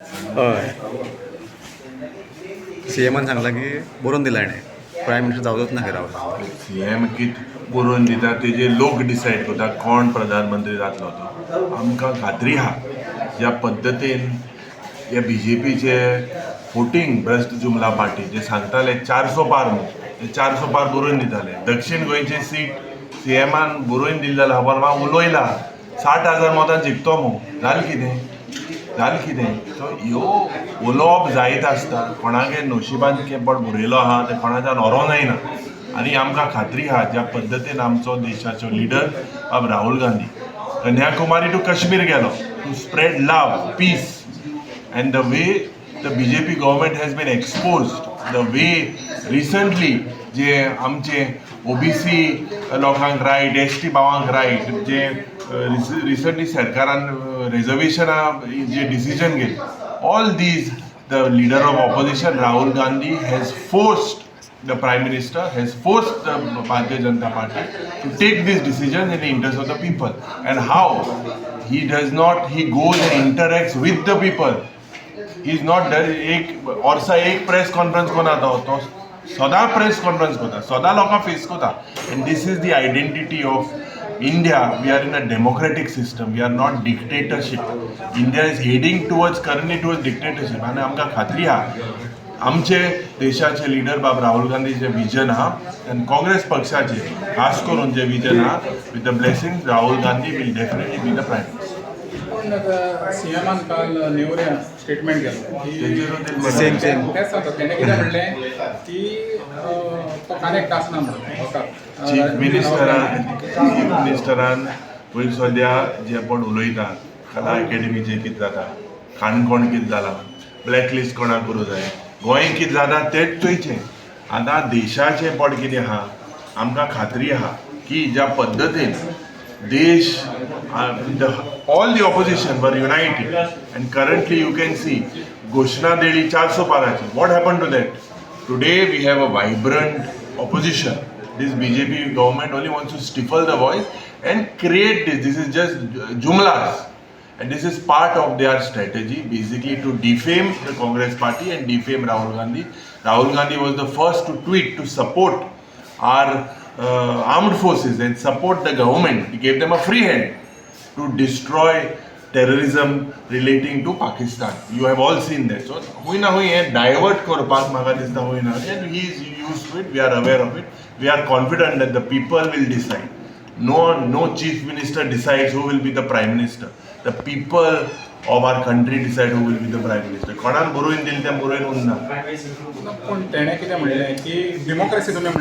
हय, सीएमान सांगलां की बरोवन दिलां हेणें, प्रायम मिनिस्टर जावचोच ना खंय राहुल. सीएम कित बरोवन दिता तेजेर लोक डिसायड करता कोण प्रधानमंत्री जातलो तो. आमकां खात्री आहा, ज्या पद्दतीन हे बीजेपीचे फोटींग भ्रश्ट जुमला पार्टी जे सांगताले 400 पार म्हूण, ते 400 पार बरोवन दिताले. दक्षिण गोंयचे सीट सीएमान बरोवन दिली जाल्यार खबर म्हाका उलयला 60,000 मतां जिखतो म्हूण. जालें कितें, जालें कितें? सो ह्यो उलोवप जायत आसता. कोणागे नशिबान कितें पण बरयलो आहा तें कोणाच्यान व्हरोंक जायना. आनी आमकां खात्री आहा, ज्या पद्दतीन आमचो देशाचो लिडर बाब राहुल गांधी कन्याकुमारी टू काश्मीर गेलो to spread love, peace, and the way the BJP government has been exposed, the way recently जे आमचे ओबीसी लोकांक रायट, एसटी भावांक रायट, जे रिसंटली सरकारान रिजर्वेशना जे डिसिजन घेतले, all these, the leader of opposition Rahul Gandhi has forced the Prime Minister, has forced the Bharatiya Janata Party to take this decision in the interest of the people. And how he does not, he goes and interacts with the people. He is not एक वर्सा एक press conference कोना तो, तो सदां press conference करता, सदां लोकांक फेस करता. And this is the identity of India. We are in a democratic system, we are not dictatorship. India is heading towards, currently towards dictatorship. आनी आमकां खात्री आहा, आमचे देशाचे लिडर बाब राहुल गांधीचे विजन आहा आनी काँग्रेस पक्षाचे खास करून जे विजन आहा, with the blessing, Rahul Gandhi will definitely be the Prime Minister. पूण सीएमान काल नेवऱ्या स्टेटमेंट केलो की तेजेरूच. Same same. तेंच सांगता, तेणें कितें म्हणलें की तो कनेक्ट आसना म्हणून होका. चीफ मिनिस्टरान पयर सद्या जे आपण उलयता, कला एकेडमीचें कितें जाता, काणकोण कितें जालां, ब्लॅक लिस्ट कोणाक करूं जाय, गोंय कितें जाता तेंच चोयचें. आतां देशाचें पड कितें आहा, आमकां खात्री आहा की ज्या पद्दतीन देश, all the opposition were united and currently you can see घोशणा दिली 400 Prachi. What happen to that? Today we have a vibrant opposition. This BJP government only wants to stifle the voice and create this. This is just jumlas. And this is part of their strategy, basically to defame the Congress party and defame Rahul Gandhi. Rahul Gandhi was the first to tweet to support our armed forces and support the government. He gave them a free hand to destroy terrorism relating to Pakistan. You have all seen that. So, हुंय ना हुंय हें divert करपाक म्हाका दिसता हुंय ना, and he is used to it. We are aware of it. We are confident that the people will decide. No chief minister decides who will be the Prime Minister. The people of our country decide who will be the Prime Minister. कोणान बरोवन दिलें तें बरोवन उरना. पूण तेणें कितें म्हणलें की डेमोक्रेसी तुमी म्हणटा.